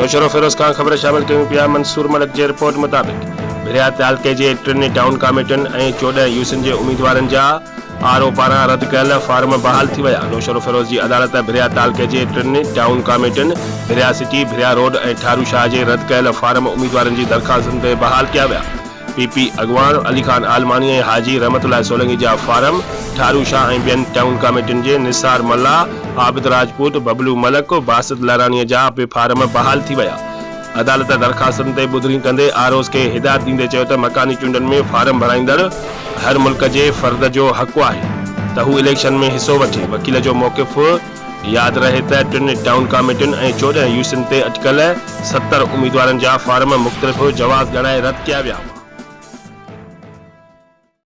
نوشهروفيروز کان خبر شامل ڪيون پيا منصور ملڪ جي رپورٽ مطابق ڀريا تعلقي جي ٽن ٽائون ڪاميٽين ۽ 14 يوسين جي اميدوارن جا آر او پاران رد ڪيل فارم بحال ٿي ويا نوشهروفيروز جي عدالت ڀريا تعلقي جي ٽن ٽائون ڪاميٽين ڀريا سٽي، ڀريا روڊ ۽ ٺارو شاهه جي رد ڪيل فارم اميدوارن جي درخواستن تي بحال ڪيا ويا. پي پي اڳواڻ علي خان عالماڻي ۽ حاجي رحمت الله سولنگي جا فارم ٺارو شاهه ۽ ٻين ٽائون ڪاميٽين جي نثار ملاح، عابد راجپوت، ببلو ملڪ، باسط لهراڻي جا به فارم بحال ٿي ويا. عدالت درخواستن تي ٻڌڻي ڪندي آر اوز کي هدايت ڏيندي چيو ته مڪاني چونڊن ۾ فارم ڀرائيندڙ هر ملڪ جي فرد جو حق آهي ته هو اليڪشن ۾ حصو وٺي، وڪيل جو موقف ياد رهي ته ٽن ٽائون ڪاميٽين ۽ 14 يوسين تي اٽڪل 70 اميدوارن جا فارم مختلف جواز ڄاڻائي رد ڪيا ويا هئا.